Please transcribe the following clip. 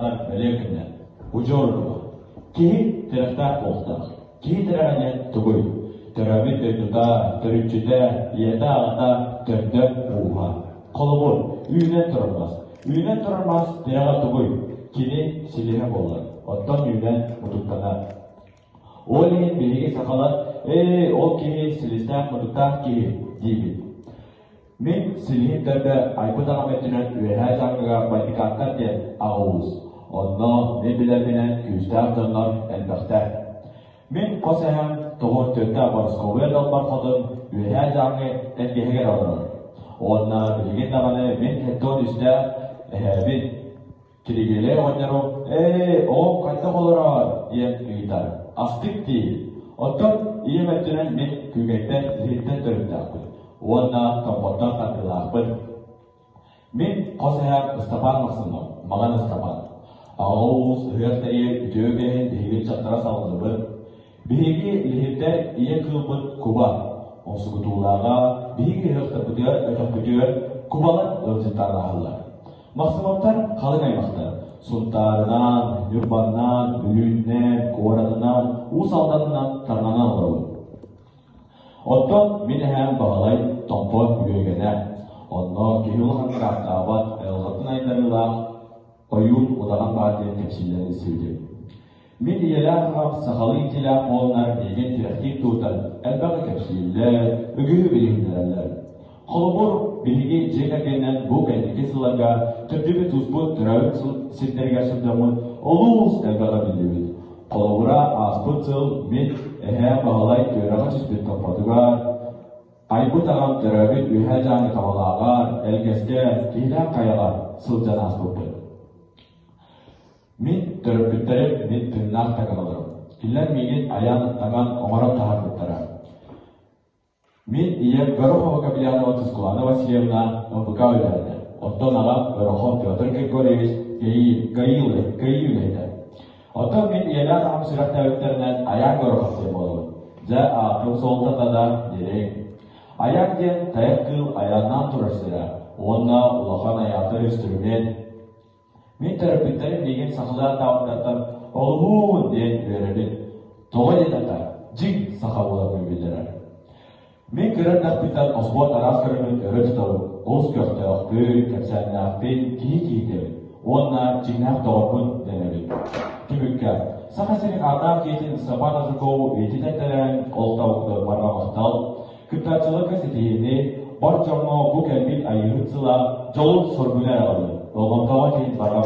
ааттатар бэлиэ күнэ. Удьуор утума. Киһи тирэхтээх буолуохтаах. Киһи тирэҕэ диэн тугуй? Төрөөбүт дойдута, төрүччүтэ, ийэтэ-аҕата, төрдө-ууһа. Холобур, үүнэн турар мас. Үүнэн турар мас тирэҕэ тугуй? Кини силиһэ буолар. Оттон үүнэн мутуктанар. Ол иһин биһиги сахалар «Ээ, ол киһи силистээх-мутуктаах киһи» диибит. Мин силиһим төрдө айбыт аҕам өттүнэн Үөһээ Дьааҥыга Байдыкааттар диэн аҕа уус. Онно мин билэрбинэн күүстээх дьоннор элбэхтэр. Мин хос эһэм тоҕуон төрдө Боросковая Далбар Хотун Үөһээ Дьааҥы тэлгэһигэр олорор. Уонна билигин даҕаны мин 73-тээх эһээбин Киригиэлэй оҕонньору «Ээ, оҕом хайдах олороор?» диэн ыйытар. Астык дии. Оттон ийэм өттүнэн мин Күүкэйтэн, Лиһиттэн төрүттээхпин уонна Томпоттон тардыылаахпын. Мин хос эһээм Ыстапаан Махсымов, Маҕан Ыстапаан. Аҕа уус ыһыах тэрийэр үтүө үгэһин биһиги ыччаттара салгыыбыт. Биһиги лиһирдэр ийэ кыылбыт куба. Умсугутуулааҕа биһиги ыһыахтарбытыгар өтөхпүтүгэр кубалар ыалдьыттаан ааһаллар. Махсымовтар халыҥ аймахтар. Сунтаарынан, Ньурбаннаан, Бүлүүннээн, куоратынан, Уус Алданынан тарҕанан олоробут. Оттон мин эһээм Баһылай Томпо үөгэнэ. Онно киһи улаханнык ааттаабат, айылҕатын айдарыылаах ойуун удаҕан баар диэн кэпсииллэрин истибитим. Мин ийэлээх аҕам сахалыы иитиилээх буоланнар миигин тирэхтиир туһуттан элбэҕи кэпсииллэр, үгүһү билиһиннэрэллэр. Холобур, биһиги дьиэ кэргэнинэн бу кэнники сылларга төрдүбүт-ууспут төрөөбүт сирдэригэр сылдьаммыт олус элбэҕи биллибит. Холобура, ааспыт сыл мин эһээм Баһылай түөрэҕэ түспүт Томпотугар, айбыт аҕам төрөөбүт Үөһээ Дьааҥы Табалааҕар, Элгэскэ, Киһилээх Хайаҕа сылдьан ааспыппыт. Мин төрөппүттэрим мин тыыннаах таҥараларым. Кинилэр миигин айан, таҥан, оҥорон таһаарбыттара. Мин ийэм Горохова Капелянова Тускулана Васильевна МВК үлэһитэ. Оттон аҕам Горохов Петр Григорьевич ГАИ, ГАИ, ГАИ үлэһитэ. Оттон мин ийэлээх аҕам сүрэхтээбиттэринэн Айаан Горохов диэн буолабын. Дьэ, аатым суолтата да дириҥ. Айаан диэн тайах кыыл айааннаан турар сирэ уонна улахан айаатар үстүрүмүөн. Мин төрөппүттэрим миигин сахалыы ааттаабыттартан олуһуун диэн үөрэбин. Тоҕо диэтэххэ, дьиҥ саха буоларбын биллэрэр. Мин кыра эрдэхпиттэн оспуорт араас көрүҥүн өрө тутабын, олус көхтөөхпүн, кэпсээннээхпин, киһи киһитэбин уонна дьиҥнээх доҕорбун дэнэбин. Түмүккэ, Саха сирин аатаах киһитин Степан Аржакову үйэтитэн тэрээһин ол барҕа махтал, Кыттааччыларга ситиһиини, бар дьоҥҥо бу кэлбит Айыыһыт сыла дьолун-соргуну эрэ аҕаллын, болҕомтоҕо иһин барҕа.